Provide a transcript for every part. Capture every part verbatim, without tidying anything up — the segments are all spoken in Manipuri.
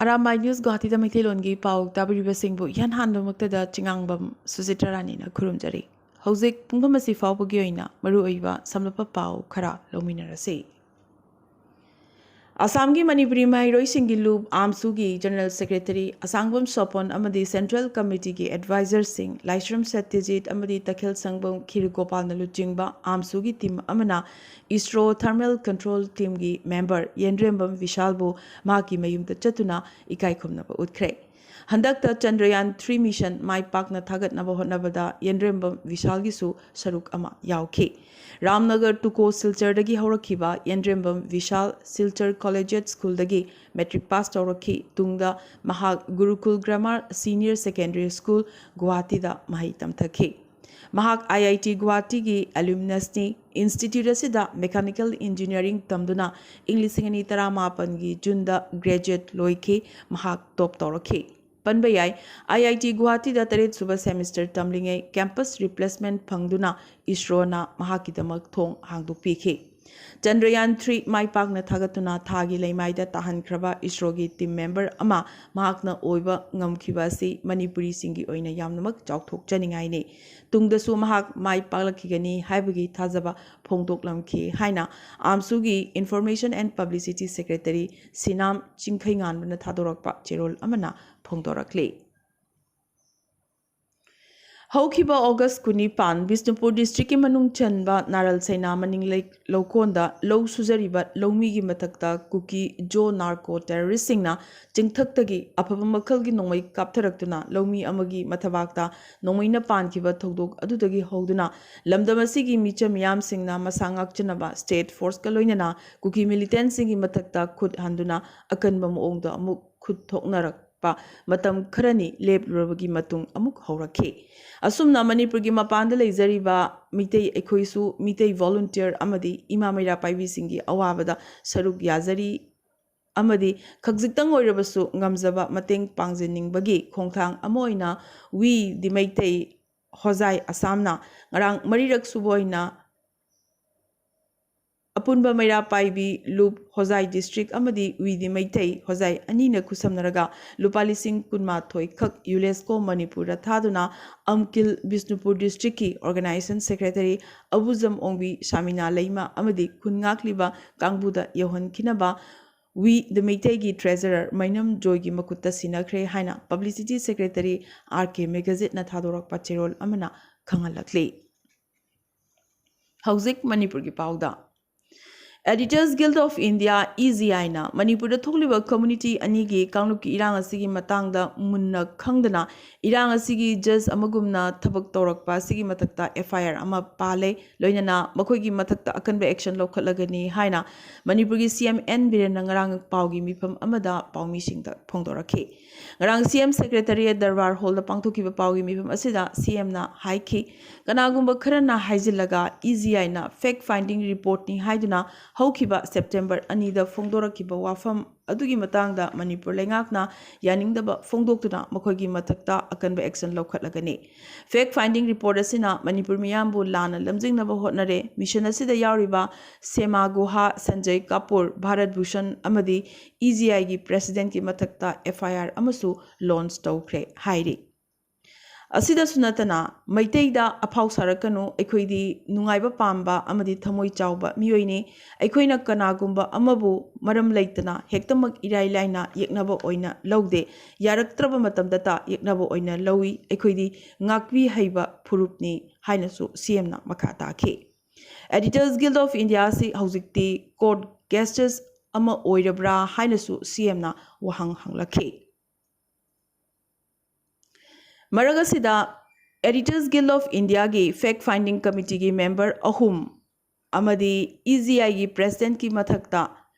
ꯑꯔꯥꯝꯕꯥꯏ ꯅ꯭ꯌꯨꯁ ꯒꯨꯋꯥꯍꯥꯇꯤꯗ ꯃꯩꯇꯩꯂꯣꯟꯒꯤ ꯄꯥꯎ ꯇꯥꯕꯤꯔꯤꯕꯁꯤꯡꯕꯨ ꯏꯍꯥꯟ ꯍꯥꯟꯕꯃꯛꯇꯗ ꯆꯤꯉꯥꯡꯕꯝ ꯁꯨꯖꯤꯇ꯭ꯔꯥ ꯔꯥꯅꯤꯅ ꯈꯨꯔꯨꯝꯖꯔꯤ꯫ ꯍꯧꯖꯤꯛ ꯄꯨꯡꯐꯝ ꯑꯁꯤ ꯐꯥꯎꯕꯒꯤ ꯑꯣꯏꯅ ꯃꯔꯨꯑꯣꯏꯕ ꯁꯝꯂꯞꯄ ꯄꯥꯎ ꯈꯔ ꯂꯧꯃꯤꯟꯅꯔꯁꯤ꯫ ꯑꯁꯥꯝꯒꯤ ꯃꯅꯤꯄꯨꯔꯤ ꯃꯍꯩꯔꯣꯏꯁꯤꯡꯒꯤ ꯂꯨꯞ, ꯑꯥꯝꯁꯨꯒꯤ ꯖꯦꯅꯔꯦꯜ ꯁꯦꯀ꯭ꯔꯦꯇꯔꯤ ꯑꯁꯥꯡꯕꯝ ꯁꯣꯄꯣꯟ ꯑꯃꯗꯤ ꯁꯦꯟꯇ꯭ꯔꯦꯜ ꯀꯃꯤꯇꯤꯒꯤ ꯑꯦꯗꯚꯥꯏꯖꯔꯁꯤꯡ ꯂꯥꯏꯁ꯭ꯔꯝ ꯁꯇ꯭ꯌꯖꯤꯠ ꯑꯃꯗꯤ ꯇꯈꯦꯜ ꯁꯪꯕꯝ ꯈꯤꯔꯒꯣꯄꯥꯜꯅ ꯂꯨꯆꯤꯡꯕ ꯑꯥꯝꯁꯨꯒꯤ ꯇꯤꯝ ꯑꯃꯅ ꯏꯁ꯭ꯔꯣ ꯊꯔꯃꯦꯜ ꯀꯟꯇ꯭ꯔꯣꯜ ꯇꯤꯝꯒꯤ ꯃꯦꯝꯕꯔ ꯌꯦꯟꯗ꯭ꯔꯦꯝꯕꯝ ꯕꯤꯁꯥꯜꯕꯨ ꯃꯍꯥꯛꯀꯤ ꯃꯌꯨꯝꯗ ꯆꯠꯇꯨꯅ ꯏꯀꯥꯏ ꯈꯨꯝꯅꯕ ꯎꯠꯈ꯭ꯔꯦ꯫ ꯍꯟꯗꯛꯇ ꯆꯟꯗ꯭ꯔꯌꯥꯟ ꯊ꯭ꯔꯤ ꯃꯤꯁꯟ ꯃꯥꯏ ꯄꯥꯛꯅ ꯊꯥꯒꯠꯅꯕ ꯍꯣꯠꯅꯕꯗ ꯌꯦꯟꯗ꯭ꯔꯦꯝꯕꯝ ꯕꯤꯁꯥꯜꯒꯤꯁꯨ ꯁꯔꯨꯛ ꯑꯃ ꯌꯥꯎꯈꯤ꯫ ꯔꯥꯝꯅꯒꯔ ꯇꯨꯀꯣ ꯁꯤꯜꯆꯔꯗꯒꯤ ꯍꯧꯔꯛꯈꯤꯕ ꯌꯦꯟꯗ꯭ꯔꯦꯝꯕꯝ ꯕꯤꯁꯥꯜ ꯁꯤꯜꯆꯔ ꯀꯣꯂꯦꯖꯤꯌꯦꯠ ꯁ꯭ꯀꯨꯜꯗꯒꯤ ꯃꯦꯇ꯭ꯔꯤꯛ ꯄꯥꯁ ꯇꯧꯔꯛꯈꯤ꯫ ꯇꯨꯡꯗ ꯃꯍꯥꯛ ꯒꯨꯔꯨꯀꯨꯜ ꯒ꯭ꯔꯥꯃꯥꯔ ꯁꯤꯅꯤꯌꯔ ꯁꯦꯀꯦꯟꯗꯔꯤ ꯁ꯭ꯀꯨꯜ ꯒꯨꯋꯥꯍꯥꯇꯤꯗ ꯃꯍꯩ ꯇꯝꯊꯈꯤ꯫ ꯃꯍꯥꯛ ꯑꯥꯏ ꯑꯥꯏ ꯇꯤ ꯒꯨꯋꯥꯍꯥꯇꯤꯒꯤ ꯑꯦꯂꯨꯃꯤꯅꯁꯅꯤ꯫ ꯏꯟꯁꯇꯤꯇ꯭ꯌꯨꯠ ꯑꯁꯤꯗ ꯃꯦꯀꯥꯅꯤꯀꯦꯜ ꯏꯟꯖꯤꯅꯤꯌꯥꯔꯤꯡ ꯇꯝꯗꯨꯅ ꯏꯪ ꯂꯤꯁꯤꯡ ꯑꯅꯤ ꯇꯔꯥꯃꯥꯄꯟꯒꯤ ꯖꯨꯟꯗ ꯒ꯭ꯔꯦꯖꯨꯑꯦꯠ ꯂꯣꯏꯈꯤ꯫ ꯃꯍꯥꯛ ꯇꯣꯞ ꯇꯧꯔꯛꯈꯤ꯫ ꯄꯟꯕ ꯌꯥꯏ, ꯑꯥꯏ ꯑꯥꯏ ꯇꯤ ꯒꯨꯋꯥꯍꯥꯇꯤꯗ ꯇꯔꯦꯠ ꯁꯨꯕ ꯁꯦꯃꯤꯁꯇꯔ ꯇꯝꯂꯤꯉꯩ ꯀꯦꯝꯄꯁ ꯔꯤꯄ꯭ꯂꯦꯁꯃꯦꯟꯠ ꯐꯪꯗꯨꯅ ꯏꯁ꯭ꯔꯣꯅ ꯃꯍꯥꯛꯀꯤꯗꯃꯛ ꯊꯣꯡ ꯍꯥꯡꯗꯣꯛꯄꯤꯈꯤ꯫ ꯆꯟꯗ꯭ꯔꯌꯥꯟ ꯊ꯭ꯔꯤ ꯃꯥꯏ ꯄꯥꯛꯅ ꯊꯥꯒꯠꯇꯨꯅ ꯊꯥꯒꯤ ꯂꯩꯃꯥꯏꯗ ꯇꯥꯍꯟꯈ꯭ꯔꯕ ꯏꯁ꯭ꯔꯣꯒꯤ ꯇꯤꯝ ꯃꯦꯝꯕꯔ ꯑꯃ ꯃꯍꯥꯛꯅ ꯑꯣꯏꯕ ꯉꯝꯈꯤꯕ ꯑꯁꯤ ꯃꯅꯤꯄꯨꯔꯤꯁꯤꯡꯒꯤ ꯑꯣꯏꯅ ꯌꯥꯝꯅꯃꯛ ꯆꯥꯎꯊꯣꯛꯆꯅꯤꯡꯉꯥꯏꯅꯤ꯫ ꯇꯨꯡꯗꯁꯨ ꯃꯍꯥꯛ ꯃꯥꯏ ꯄꯥꯛꯂꯛꯈꯤꯒꯅꯤ ꯍꯥꯏꯕꯒꯤ ꯊꯥꯖꯕ ꯐꯣꯡꯗꯣꯛꯂꯝꯈꯤ ꯍꯥꯏꯅ ꯑꯥꯝꯁꯨꯒꯤ ꯏꯟꯐꯣꯔꯃꯦꯁꯟ ꯑꯦꯟ ꯄꯕ꯭ꯂꯤꯁꯤꯇꯤ ꯁꯦꯀ꯭ꯔꯦꯇꯔꯤ ꯁꯤꯅꯥꯝ ꯆꯤꯡꯈꯩꯉꯥꯟꯕꯅ ꯊꯥꯗꯣꯔꯛꯄ ꯆꯦꯔꯣꯜ ꯑꯃꯅ ꯐꯣꯡꯗꯣꯔꯛꯂꯤ꯫ ꯍꯧꯈꯤꯕ ꯑꯣꯒꯁ ꯀꯨꯟꯅꯤꯄꯥꯟ, ꯕꯤꯁꯅꯨꯄꯨꯔ ꯗꯤꯁꯇ꯭ꯔꯤꯛꯀꯤ ꯃꯅꯨꯡ ꯆꯟꯕ ꯅꯥꯔꯜ ꯁꯩꯅꯥ ꯃꯅꯤꯡꯂꯩ ꯂꯧꯀꯣꯟꯗ ꯂꯧ ꯁꯨꯖꯔꯤꯕ ꯂꯧꯃꯤꯒꯤ ꯃꯊꯛꯇ ꯀꯨꯀꯤ ꯖꯣ ꯅꯥꯔꯀꯣ ꯇꯦꯔꯣꯔꯤꯁꯁꯤꯡꯅ ꯆꯤꯡꯊꯛꯇꯒꯤ ꯑꯐꯕ ꯃꯈꯜꯒꯤ ꯅꯣꯡꯃꯩ ꯀꯥꯞꯊꯔꯛꯇꯨꯅ ꯂꯧꯃꯤ ꯑꯃꯒꯤ ꯃꯊꯕꯥꯛꯇ ꯅꯣꯡꯃꯩꯅ ꯄꯥꯟꯈꯤꯕ ꯊꯧꯗꯣꯛ ꯑꯗꯨꯗꯒꯤ ꯍꯧꯗꯨꯅ ꯂꯝꯗꯝ ꯑꯁꯤꯒꯤ ꯃꯤꯆꯝ ꯃꯤꯌꯥꯝꯁꯤꯡꯅ ꯃꯁꯥ ꯉꯥꯛꯆꯅꯕ ꯁ꯭ꯇꯦꯠ ꯐꯣꯔꯁꯀ ꯂꯣꯏꯅꯅ ꯀꯨꯀꯤ ꯃꯤꯂꯤꯇꯦꯟꯠꯁꯤꯡꯒꯤ ꯃꯊꯛꯇ ꯈꯨꯠ ꯍꯟꯗꯨꯅ ꯑꯀꯟꯕ ꯃꯑꯣꯡꯗ ꯑꯃꯨꯛ ꯈꯨꯠ ꯊꯣꯛꯅꯔꯛꯄ ꯃꯇꯝ ꯈꯔꯅꯤ ꯂꯦꯞꯂꯨꯔꯕꯒꯤ ꯃꯇꯨꯡ ꯑꯃꯨꯛ ꯍꯧꯔꯛꯈꯤ꯫ ꯑꯁꯨꯝꯅ ꯃꯅꯤꯄꯨꯔꯒꯤ ꯃꯄꯥꯟꯗ ꯂꯩꯖꯔꯤꯕ ꯃꯤꯇꯩ ꯑꯩꯈꯣꯏꯁꯨ ꯃꯤꯇꯩ ꯚꯣꯂꯨꯟꯇꯤꯌꯔ ꯑꯃꯗꯤ ꯏꯃꯥ ꯃꯩꯔꯥ ꯄꯥꯏꯕꯤꯁꯤꯡꯒꯤ ꯑꯋꯥꯕꯗ ꯁꯔꯨꯛ ꯌꯥꯖꯔꯤ ꯑꯃꯗꯤ ꯈꯖꯤꯛꯇꯪ ꯑꯣꯏꯔꯕꯁꯨ ꯉꯝꯖꯕ ꯃꯇꯦꯡ ꯄꯥꯡꯖꯅꯤꯡꯕꯒꯤ ꯈꯣꯡꯊꯥꯡ ꯑꯃ ꯑꯣꯏꯅ We the ꯃꯩꯇꯩ ꯍꯣꯖꯥꯏ ꯑꯁꯥꯝꯅ ꯉꯔꯥꯡ ꯃꯔꯤꯔꯛ ꯁꯨꯕ ꯑꯣꯏꯅ ꯄꯨꯟꯕ ꯃꯩꯔꯥ ꯄꯥꯏꯕꯤ ꯂꯨꯞ ꯍꯣꯖꯥꯏ ꯗꯤꯁꯇ꯭ꯔꯤꯛ ꯑꯃꯗꯤ ꯋꯤꯗꯤ ꯃꯩꯇꯩ ꯍꯣꯖꯥꯏ ꯑꯅꯤꯅ ꯈꯨꯠꯁꯝꯅꯔꯒ ꯂꯨꯄꯥ ꯂꯤꯁꯤꯡ ꯀꯨꯟꯃꯥꯊꯣꯏ ꯈꯛ ꯌꯨꯅꯦꯁꯀꯣ ꯃꯅꯤꯄꯨꯔꯗ ꯊꯥꯗꯨꯅ ꯑꯝꯀꯤꯜ ꯕꯤꯁꯅꯨꯄꯨꯔ ꯗꯤꯁꯇ꯭ꯔꯤꯛꯀꯤ ꯑꯣꯔꯒꯅꯥꯏꯖꯦꯁꯟ ꯁꯦꯀ꯭ꯔꯦꯇꯔꯤ ꯑꯕꯨꯖꯝ ꯑꯣꯡꯕꯤ ꯁꯥꯃꯤꯅꯥ ꯂꯩꯃ ꯑꯃꯗꯤ ꯈꯨꯟ ꯉꯥꯛꯂꯤꯕ ꯀꯥꯡꯕꯨꯗ ꯌꯧꯍꯟꯈꯤꯅꯕ ꯋꯤ ꯗ ꯃꯩꯇꯩꯒꯤ ꯇ꯭ꯔꯦꯖꯔꯔ ꯃꯩꯅꯝ ꯖꯣꯏꯒꯤ ꯃꯈꯨꯠꯇ ꯁꯤꯟꯅꯈ꯭ꯔꯦ ꯍꯥꯏꯅ ꯄꯕ꯭ꯂꯤꯁꯤꯇꯤ ꯁꯦꯀ꯭ꯔꯦꯇꯔꯤ ꯑꯥꯔ ꯀꯦ ꯃꯦꯒꯥꯖꯤꯠꯅ ꯊꯥꯗꯣꯔꯛꯄ ꯆꯦꯔꯣꯜ ꯑꯃꯅ ꯈꯪꯍꯜꯂꯛꯂꯤ꯫ ꯍꯧꯖꯤꯛ ꯃꯅꯤꯄꯨꯔꯒꯤ ꯄꯥꯎꯗ꯫ Editors Guild of India, E G I ꯅ ꯃꯅꯤꯄꯨꯔꯗ ꯊꯣꯛꯂꯤꯕ ꯀꯝꯃ꯭ꯌꯨꯅꯤꯇꯤ ꯑꯅꯤꯒꯤ ꯀꯥꯡꯂꯨꯞꯀꯤ ꯏꯔꯥꯡ ꯑꯁꯤꯒꯤ ꯃꯇꯥꯡꯗ ꯃꯨꯟꯅ ꯈꯪꯗꯅ ꯏꯔꯥꯡ ꯑꯁꯤꯒꯤ ꯖꯖ ꯑꯃꯒꯨꯝꯅ ꯊꯕꯛ ꯇꯧꯔꯛꯄ ꯑꯁꯤꯒꯤ ꯃꯊꯛꯇ F I R ꯑꯃ ꯄꯥꯜꯂꯦ, ꯂꯣꯏꯅꯅ ꯃꯈꯣꯏꯒꯤ ꯃꯊꯛꯇ ꯑꯀꯟꯕ action ꯂꯧꯈꯠꯂꯒꯅꯤ ꯍꯥꯏꯅ ꯃꯅꯤꯄꯨꯔꯒꯤ C M N ꯕꯤꯔꯦꯟꯅ ꯉꯔꯥꯡ ꯄꯥꯎꯒꯤ ꯃꯤꯐꯝ ꯑꯃꯗ ꯄꯥꯎꯃꯤꯁꯤꯡꯗ ꯐꯣꯡꯗꯣꯔꯛꯈꯤ꯫ ꯉꯔꯥꯡ C M Secretariat ꯗꯔꯕꯥꯔ ꯍꯣꯜꯗ ꯄꯥꯡꯊꯣꯛꯈꯤꯕ ꯄꯥꯎꯒꯤ ꯃꯤꯐꯝ ꯑꯁꯤꯗ C M ꯅ ꯍꯥꯏꯈꯤ, ꯀꯅꯥꯒꯨꯝꯕ ꯈꯔꯅ ꯍꯥꯏꯖꯤꯜꯂꯒ E G I ꯅ fact finding report ꯅꯤ ꯍꯥꯏꯗꯨꯅ ꯍꯧꯈꯤꯕ ꯁꯦꯞꯇꯦꯝꯕꯔ ꯑꯅꯤꯗ ꯐꯣꯡꯗꯣꯔꯛꯈꯤꯕ ꯋꯥꯐꯝ ꯑꯗꯨꯒꯤ ꯃꯇꯥꯡꯗ ꯃꯅꯤꯄꯨꯔ ꯂꯩꯉꯥꯛꯅ ꯌꯥꯅꯤꯡꯗꯕ ꯐꯣꯡꯗꯣꯛꯇꯨꯅ ꯃꯈꯣꯏꯒꯤ ꯃꯊꯛꯇ ꯑꯀꯟꯕ action ꯂꯧꯈꯠꯂꯒꯅꯤ꯫ Fact finding report ꯑꯁꯤꯅ ꯃꯅꯤꯄꯨꯔ ꯃꯤꯌꯥꯝꯕꯨ ꯂꯥꯟꯅ ꯂꯝꯖꯤꯡꯅꯕ ꯍꯣꯠꯅꯔꯦ꯫ ꯃꯤꯁꯟ ꯑꯁꯤꯗ ꯌꯥꯎꯔꯤꯕ ꯁꯦꯃꯥ ꯒꯨꯍꯥ, ꯁꯟꯖꯌ ꯀꯥꯄꯨꯔ, ꯚꯥꯔꯠ ꯚꯨꯁꯟ ꯑꯃꯗꯤ E G I ꯒꯤ ꯄ꯭ꯔꯦꯁꯤꯗꯦꯟꯠꯀꯤ ꯃꯊꯛꯇ F I R ꯑꯃꯁꯨ launch ꯇꯧꯈ꯭ꯔꯦ ꯍꯥꯏꯔꯤ꯫ ꯑꯁꯤꯗꯁꯨ ꯅꯠꯇꯅ, ꯃꯩꯇꯩꯗ ꯑꯐꯥꯎ ꯁꯥꯔꯛꯀꯅꯨ, ꯑꯩꯈꯣꯏꯗꯤ ꯅꯨꯡꯉꯥꯏꯕ ꯄꯥꯝꯕ ꯑꯃꯗꯤ ꯊꯃꯣꯏ ꯆꯥꯎꯕ ꯃꯤꯑꯣꯏꯅꯤ꯫ ꯑꯩꯈꯣꯏꯅ ꯀꯅꯥꯒꯨꯝꯕ ꯑꯃꯕꯨ ꯃꯔꯝ ꯂꯩꯇꯅ ꯍꯦꯛꯇꯃꯛ ꯏꯔꯥꯏ ꯂꯥꯏꯅ ꯌꯦꯛꯅꯕ ꯑꯣꯏꯅ ꯂꯧꯗꯦ, ꯌꯥꯔꯛꯇ꯭ꯔꯕ ꯃꯇꯝꯗꯇ ꯌꯦꯛꯅꯕ ꯑꯣꯏꯅ ꯂꯧꯏ꯫ ꯑꯩꯈꯣꯏꯗꯤ ꯉꯥꯛꯄꯤ ꯍꯩꯕ ꯐꯨꯔꯨꯞꯅꯤ ꯍꯥꯏꯅꯁꯨ C M ꯅ ꯃꯈꯥ ꯇꯥꯈꯤ꯫ Editors Guild of India ꯑꯁꯤ ꯍꯧꯖꯤꯛꯇꯤ court cases ꯑꯃ ꯑꯣꯏꯔꯕ꯭ꯔꯥ ꯍꯥꯏꯅꯁꯨ C M ꯅ ꯋꯥꯍꯪ ꯍꯪꯂꯛꯈꯤ꯫ ꯃꯔꯛ ꯑꯁꯤꯗ, Editors Guild of India ꯒꯤ fact finding committee ꯒꯤ member ꯑꯍꯨꯝ ꯑꯃꯗꯤ E G I ꯒꯤ president ꯀꯤ ꯃꯊꯛꯇ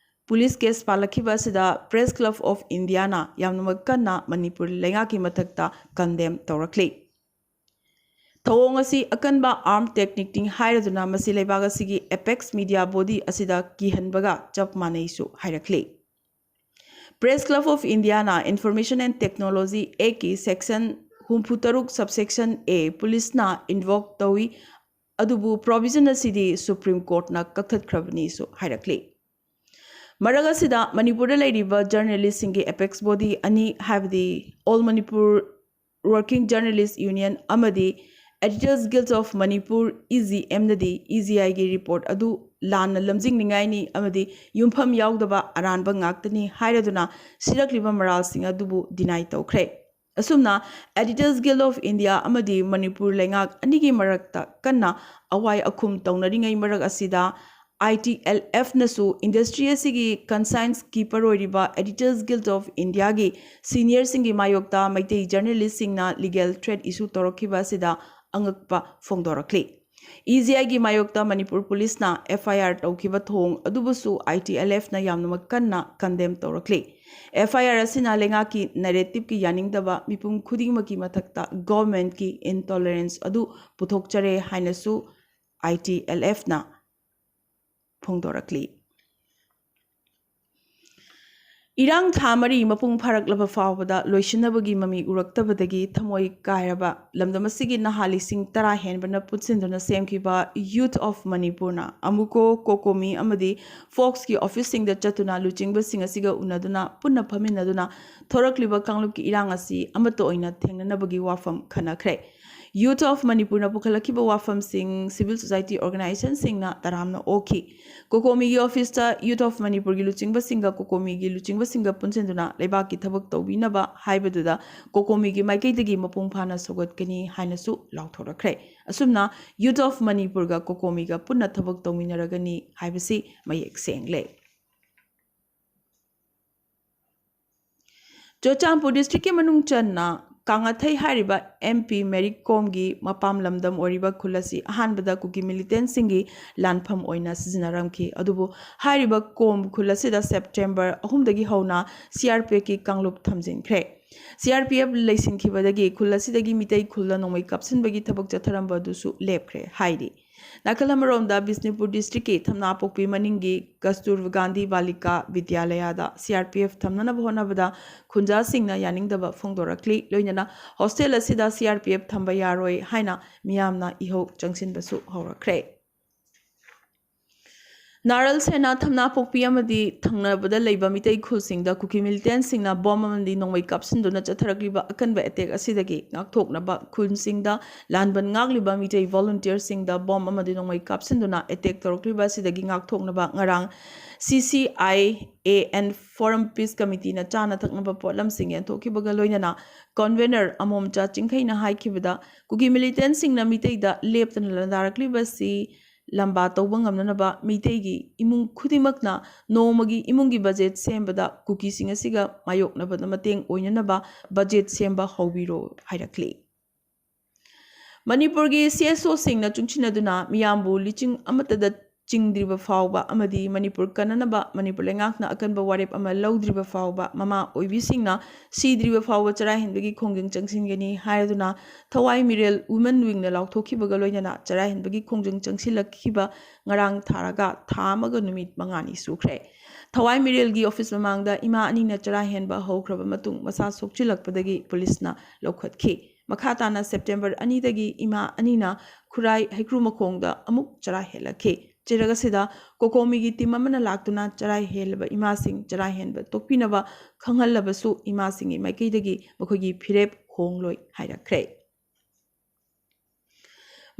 police case ꯄꯥꯜꯂꯛꯈꯤꯕ ꯑꯁꯤꯗ Press Club of India ꯅ ꯌꯥꯝꯅꯃꯛ ꯀꯟꯅ ꯃꯅꯤꯄꯨꯔ ꯂꯩꯉꯥꯛꯀꯤ ꯃꯊꯛꯇ condemn ꯇꯧꯔꯛꯂꯤ꯫ ꯊꯧꯑꯣꯡ ꯑꯁꯤ ꯑꯀꯟꯕ armed technique ꯅꯤ ꯍꯥꯏꯔꯗꯨꯅ ꯃꯁꯤ ꯂꯩꯕꯥꯛ ꯑꯁꯤꯒꯤ apex media body ꯑꯁꯤꯗ ꯀꯤꯍꯟꯕꯒ ꯆꯞ ꯃꯥꯟꯅꯩꯁꯨ ꯍꯥꯏꯔꯛꯂꯤ꯫ Press Club of India ꯅ Information and Technology Act ꯀꯤ section ꯍꯨꯝꯐꯨ ꯇꯔꯨꯛ subsection A police ꯅ invoke ꯇꯧꯏ꯫ ꯑꯗꯨꯕꯨ provision ꯑꯁꯤꯗꯤ Supreme Courtꯅ ꯀꯛꯊꯠꯈ꯭ꯔꯕꯅꯤꯁꯨ ꯍꯥꯏꯔꯛꯂꯤ꯫ ꯃꯔꯛ ꯑꯁꯤꯗ ꯃꯅꯤꯄꯨꯔꯗ ꯂꯩꯔꯤꯕ journalistꯁꯤꯡꯒꯤ apex body ꯑꯅꯤ, ꯍꯥꯏꯕꯗꯤ All Manipur Working Journalist Union ꯑꯃꯗꯤ Editors Guild of Manipur, E G M ꯅꯗꯤ E G I ꯒꯤ report ꯑꯗꯨ ꯂꯥꯟꯅ ꯂꯝꯖꯤꯡꯅꯤꯡꯉꯥꯏꯅꯤ ꯑꯃꯗꯤ ꯌꯨꯝꯐꯝ ꯌꯥꯎꯗꯕ ꯑꯔꯥꯟꯕ ꯉꯥꯛꯇꯅꯤ ꯍꯥꯏꯔꯗꯨꯅ ꯁꯤꯔꯛꯂꯤꯕ ꯃꯔꯥꯜꯁꯤꯡ ꯑꯗꯨꯕꯨ deny ꯇꯧꯈ꯭ꯔꯦ꯫ ꯑꯁꯨꯝꯅ Editors Guild of India ꯑꯃꯗꯤ ꯃꯅꯤꯄꯨꯔ ꯂꯩꯉꯥꯛ ꯑꯅꯤꯒꯤ ꯃꯔꯛꯇ ꯀꯟꯅ ꯑꯋꯥꯏ ꯑꯈꯨꯝ ꯇꯧꯅꯔꯤꯉꯩ ꯃꯔꯛ ꯑꯁꯤꯗ, I T L F ꯅꯁꯨ industry ꯑꯁꯤꯒꯤ conscience keeper ꯑꯣꯏꯔꯤꯕ Editors Guild of India ꯒꯤ seniorꯁꯤꯡꯒꯤ ꯃꯥꯌꯣꯛꯇ ꯃꯩꯇꯩ journalistꯁꯤꯡꯅ legal threat issue ꯇꯧꯔꯛꯈꯤꯕ ꯑꯁꯤꯗ ꯑꯉꯛꯄ ꯐꯣꯡꯗꯣꯔꯛꯂꯤ꯫ E G I ꯒꯤ ꯃꯥꯌꯣꯛꯇ ꯃꯅꯤꯄꯨꯔ ꯄꯨꯂꯤꯁꯅ F I R ꯇꯧꯈꯤꯕ ꯊꯧꯑꯣꯡ ꯑꯗꯨꯕꯨꯁꯨ I T L F ꯅ ꯌꯥꯝꯅꯃꯛ ꯀꯟꯅ condemn ꯇꯧꯔꯛꯂꯤ꯫ F I R ꯑꯁꯤꯅ ꯂꯩꯉꯥꯛꯀꯤ narrativeꯀꯤ ꯌꯥꯅꯤꯡꯗꯕ ꯃꯤꯄꯨꯝ ꯈꯨꯗꯤꯡꯃꯛꯀꯤ ꯃꯊꯛꯇ governmentꯀꯤ intolerance ꯑꯗꯨ ꯄꯨꯊꯣꯛꯆꯔꯦ ꯍꯥꯏꯅꯁꯨ I T L F ꯅ ꯐꯣꯡꯗꯣꯔꯛꯂꯤ꯫ ꯏꯔꯥꯡ ꯊꯥ ꯃꯔꯤ ꯃꯄꯨꯡ ꯐꯥꯔꯛꯂꯕ ꯐꯥꯎꯕꯗ ꯂꯣꯏꯁꯤꯟꯅꯕꯒꯤ ꯃꯃꯤ ꯎꯔꯛꯇꯕꯗꯒꯤ ꯊꯃꯣꯏ ꯀꯥꯏꯔꯕ ꯂꯝꯗꯝ ꯑꯁꯤꯒꯤ ꯅꯍꯥ ꯂꯤꯁꯤꯡ ꯇꯔꯥ ꯍꯦꯟꯕꯅ ꯄꯨꯟꯁꯤꯟꯗꯨꯅ ꯁꯦꯝꯈꯤꯕ Youth of Manipurꯅ ꯑꯃꯨꯀꯣ, ꯀꯣꯀꯣꯃꯤ ꯑꯃꯗꯤ ꯐꯣꯛꯁꯀꯤ officeꯁꯤꯡꯗ ꯆꯠꯇꯨꯅ ꯂꯨꯆꯤꯡꯕꯁꯤꯡ ꯑꯁꯤꯒ ꯎꯅꯗꯨꯅ ꯄꯨꯟꯅ ꯐꯝꯃꯤꯟꯅꯗꯨꯅ ꯊꯣꯔꯛꯂꯤꯕ ꯀꯥꯡꯂꯨꯞꯀꯤ ꯏꯔꯥꯡ ꯑꯁꯤ ꯑꯃꯠꯇ ꯑꯣꯏꯅ ꯊꯦꯡꯅꯅꯕꯒꯤ ꯋꯥꯐꯝ ꯈꯟꯅꯈ꯭ꯔꯦ꯫ Youth of Manipurꯅ ꯄꯨꯈꯠꯂꯛꯈꯤꯕ ꯋꯥꯐꯝꯁꯤꯡ civil society organizationꯁꯤꯡꯅ ꯇꯔꯥꯝꯅ ꯑꯣꯛꯈꯤ꯫ ꯀꯣꯀꯣꯃꯤꯒꯤ officeꯇ Youth of Manipurꯒꯤ ꯂꯨꯆꯤꯡꯕꯁꯤꯡꯒ ꯀꯣꯀꯣꯃꯤꯒꯤ ꯂꯨꯆꯤꯡꯕꯁꯤꯡꯒ ꯄꯨꯟꯁꯤꯟꯗꯨꯅ ꯂꯩꯕꯥꯛꯀꯤ ꯊꯕꯛ ꯇꯧꯕꯤꯅꯕ ꯍꯥꯏꯕꯗꯨꯗ ꯀꯣꯀꯣꯃꯤꯒꯤ ꯃꯥꯏꯀꯩꯗꯒꯤ ꯃꯄꯨꯡ ꯐꯥꯅ ꯁꯧꯒꯠꯀꯅꯤ ꯍꯥꯏꯅꯁꯨ ꯂꯥꯎꯊꯣꯔꯛꯈ꯭ꯔꯦ꯫ ꯑꯁꯨꯝꯅ Youth of Manipurꯒ ꯀꯣꯀꯣꯃꯤꯒ ꯄꯨꯟꯅ ꯊꯕꯛ ꯇꯧꯃꯤꯟꯅꯔꯒꯅꯤ ꯍꯥꯏꯕꯁꯤ ꯃꯌꯦꯛ ꯁꯦꯡꯂꯦ꯫ ꯆꯨꯔꯆꯥꯟꯄꯨꯔ districtꯀꯤ ꯃꯅꯨꯡ ꯆꯟꯅ ꯀꯥꯉꯥꯊꯩ ꯍꯥꯏꯔꯤꯕ M P ꯃꯦꯔꯤ ꯀꯣꯝꯒꯤ ꯃꯄꯥꯝ ꯂꯝꯗꯝ ꯑꯣꯏꯔꯤꯕ ꯈꯨꯜ ꯑꯁꯤ ꯑꯍꯥꯟꯕꯗ ꯀꯨꯀꯤ militantꯁꯤꯡꯒꯤ ꯂꯥꯟꯐꯝ ꯑꯣꯏꯅ ꯁꯤꯖꯤꯟꯅꯔꯝꯈꯤ꯫ ꯑꯗꯨꯕꯨ ꯍꯥꯏꯔꯤꯕ ꯀꯣꯝ ꯈꯨꯜ ꯑꯁꯤꯗ September ꯑꯍꯨꯝꯗꯒꯤ ꯍꯧꯅ C R P Fꯀꯤ ꯀꯥꯡꯂꯨꯞ ꯊꯝꯖꯤꯟꯈ꯭ꯔꯦ꯫ C R P F ꯂꯩꯁꯤꯟꯈꯤꯕꯗꯒꯤ ꯈꯨꯜ ꯑꯁꯤꯗꯒꯤ ꯃꯤꯇꯩ ꯈꯨꯜꯗ ꯅꯣꯡꯃꯩ ꯀꯥꯞꯁꯤꯟꯕꯒꯤ ꯊꯕꯛ ꯆꯠꯊꯔꯝꯕ ꯑꯗꯨꯁꯨ ꯂꯦꯞꯈ꯭ꯔꯦ ꯍꯥꯏꯔꯤ꯫ ꯅꯥꯀꯜ ꯑꯃꯔꯣꯝꯗ ꯕꯤꯁꯅꯨꯄꯨꯔ ꯗꯤꯁꯇ꯭ꯔꯤꯛꯀꯤ ꯊꯝꯅꯥꯄꯣꯛꯄꯤ ꯃꯅꯤꯡꯒꯤ ꯀꯁꯇꯨꯔꯕꯥ Gandhi ꯕꯥꯂꯤꯀꯥ ꯕꯤꯗ꯭ꯌꯥꯂꯌꯥꯗ C R P F ꯊꯝꯅꯅꯕ ꯍꯣꯠꯅꯕꯗ ꯈꯨꯟꯖꯥꯁꯤꯡꯅ ꯌꯥꯅꯤꯡꯗꯕ ꯐꯣꯡꯗꯣꯔꯛꯂꯤ꯫ ꯂꯣꯏꯅꯅ ꯍꯣꯁꯇꯦꯜ ꯑꯁꯤꯗ ꯁꯤ ꯑꯥꯔ ꯄꯤ ꯑꯦꯐ ꯊꯝꯕ ꯌꯥꯔꯣꯏ ꯍꯥꯏꯅ ꯃꯤꯌꯥꯝꯅ ꯏꯍꯧ ꯆꯪꯁꯤꯟꯕꯁꯨ ꯍꯧꯔꯛꯈ꯭ꯔꯦ꯫ ꯅꯥꯔꯜ ꯁꯦꯅꯥ ꯊꯝꯅꯥꯄꯣꯛꯄꯤ ꯑꯃꯗꯤ ꯊꯪꯅꯕꯗ ꯂꯩꯕ ꯃꯤꯇꯩ ꯈꯨꯜꯁꯤꯡꯗ ꯀꯨꯀꯤ ꯃꯤꯂꯤꯇꯦꯟꯁꯤꯡꯅ ꯕꯣꯝ ꯑꯃꯗꯤ ꯅꯣꯡꯃꯩ ꯀꯥꯞꯁꯤꯟꯗꯨꯅ ꯆꯠꯊꯔꯛꯂꯤꯕ ꯑꯀꯟꯕ ꯑꯦꯇꯦꯛ ꯑꯁꯤꯗꯒꯤ ꯉꯥꯛꯊꯣꯛꯅꯕ ꯈꯨꯜꯁꯤꯡꯗ ꯂꯥꯟꯕꯟ ꯉꯥꯛꯂꯤꯕ ꯃꯤꯇꯩ ꯚꯣꯂꯨꯟꯇꯤꯌꯔꯁꯤꯡꯗ ꯕꯣꯝ ꯑꯃꯗꯤ ꯅꯣꯡꯃꯩ ꯀꯥꯞꯁꯤꯟꯗꯨꯅ ꯑꯦꯇꯦꯛ ꯇꯧꯔꯛꯂꯤꯕ ꯑꯁꯤꯗꯒꯤ ꯉꯥꯛꯊꯣꯛꯅꯕ ꯉꯔꯥꯡ C C I A N form ꯄꯤꯁ ꯀꯃꯤꯇꯤꯅ ꯆꯥꯅ ꯊꯛꯅꯕ ꯄꯣꯠꯂꯝꯁꯤꯡ ꯌꯦꯟꯊꯣꯛꯈꯤꯕꯒ ꯂꯣꯏꯅꯅ ꯀꯟꯚꯦꯅꯔ ꯑꯃꯣꯝꯆꯥ ꯆꯤꯡꯈꯩꯅ ꯍꯥꯏꯈꯤꯕꯗ ꯀꯨꯀꯤ ꯃꯤꯂꯤꯇꯦꯟꯁꯤꯡꯅ ꯃꯤꯇꯩꯗ ꯂꯦꯞꯇꯅ ꯂꯥꯟꯗꯥꯔꯛꯂꯤꯕꯁꯤ ꯂꯝꯕꯥ ꯇꯧꯕ ꯉꯝꯅꯅꯕ ꯃꯤꯇꯩꯒꯤ ꯏꯃꯨꯡ ꯈꯨꯗꯤꯡꯃꯛꯅ ꯅꯣꯡꯃꯒꯤ ꯏꯃꯨꯡꯒꯤ ꯕꯖꯦꯠ ꯁꯦꯝꯕꯗ ꯀꯨꯀꯤꯁꯤꯡ ꯑꯁꯤꯒ ꯃꯥꯌꯣꯛꯅꯕꯗ ꯃꯇꯦꯡ ꯑꯣꯏꯅꯅꯕ ꯕꯖꯦꯠ ꯁꯦꯝꯕ ꯍꯧꯕꯤꯔꯣ ꯍꯥꯏꯔꯛꯂꯤ꯫ ꯃꯅꯤꯄꯨꯔꯒꯤ ꯁꯤ ꯑꯦꯁ ꯑꯣꯁꯤꯡꯅ ꯆꯨꯡꯁꯤꯟꯅꯗꯨꯅ ꯃꯤꯌꯥꯝꯕꯨ ꯂꯤꯁꯤꯡ ꯑꯃꯠꯇꯗ ꯆꯤꯡꯗ꯭ꯔꯤꯕ ꯐꯥꯎꯕ ꯑꯃꯗꯤ ꯃꯅꯤꯄꯨꯔ ꯀꯟꯅꯅꯕ ꯃꯅꯤꯄꯨꯔ ꯂꯩꯉꯥꯛꯅ ꯑꯀꯟꯕ ꯋꯥꯔꯦꯞ ꯑꯃ ꯂꯧꯗ꯭ꯔꯤꯕ ꯐꯥꯎꯕ ꯃꯃꯥ ꯑꯣꯏꯕꯤꯁꯤꯡꯅ ꯁꯤꯗ꯭ꯔꯤꯕ ꯐꯥꯎꯕ ꯆꯔꯥ ꯍꯦꯟꯕꯒꯤ ꯈꯣꯡꯖꯪ ꯆꯪꯁꯤꯟꯒꯅꯤ ꯍꯥꯏꯔꯗꯨꯅ ꯊꯋꯥꯏ ꯃꯤꯔꯦꯜ ꯋꯨꯃꯦꯟ ꯋꯤꯡꯅ ꯂꯥꯎꯊꯣꯛꯈꯤꯕꯒ ꯂꯣꯏꯅꯅ ꯆꯔꯥ ꯍꯦꯟꯕꯒꯤ ꯈꯣꯡꯖꯪ ꯆꯪꯁꯤꯜꯂꯛꯈꯤꯕ ꯉꯔꯥꯡ ꯊꯥꯔꯒ ꯊꯥ ꯑꯃꯒ ꯅꯨꯃꯤꯠ ꯃꯉꯥꯅꯤ ꯁꯨꯈ꯭ꯔꯦ꯫ ꯊꯋꯥꯏ ꯃꯤꯔꯦꯜꯒꯤ ꯑꯣꯐꯤꯁ ꯃꯃꯥꯡꯗ ꯏꯃꯥ ꯑꯅꯤꯅ ꯆꯔꯥ ꯍꯦꯟꯕ ꯍꯧꯈ꯭ꯔꯕ ꯃꯇꯨꯡ ꯃꯁꯥ ꯁꯣꯛꯆꯤꯜꯂꯛꯄꯗꯒꯤ ꯄꯨꯂꯤꯁꯅ ꯂꯧꯈꯠꯈꯤ꯫ ꯃꯈꯥ ꯇꯥꯅ ꯁꯦꯞꯇꯦꯝꯕꯔ ꯑꯅꯤꯗꯒꯤ ꯏꯃꯥ ꯑꯅꯤꯅ ꯈꯨꯔꯥꯏ ꯍꯩꯀ꯭ꯔꯨ ꯃꯈꯣꯡꯗ ꯑꯃꯨꯛ ꯆꯔꯥ ꯍꯦꯜꯂꯛꯈꯤ꯫ ꯆꯩꯔꯛ ꯑꯁꯤꯗ ꯀꯣꯀꯣꯃꯤꯒꯤ ꯇꯤꯝ ꯑꯃꯅ ꯂꯥꯛꯇꯨꯅ ꯆꯔꯥ ꯍꯦꯜꯂꯕ ꯏꯃꯥꯁꯤꯡ ꯆꯔꯥ ꯍꯦꯟꯕ ꯇꯣꯛꯄꯤꯅꯕ ꯈꯪꯍꯜꯂꯕꯁꯨ ꯏꯃꯥꯁꯤꯡꯒꯤ ꯃꯥꯏꯀꯩꯗꯒꯤ ꯃꯈꯣꯏꯒꯤ ꯐꯤꯔꯦꯞ ꯍꯣꯡꯂꯣꯏ ꯍꯥꯏꯔꯛꯈ꯭ꯔꯦ꯫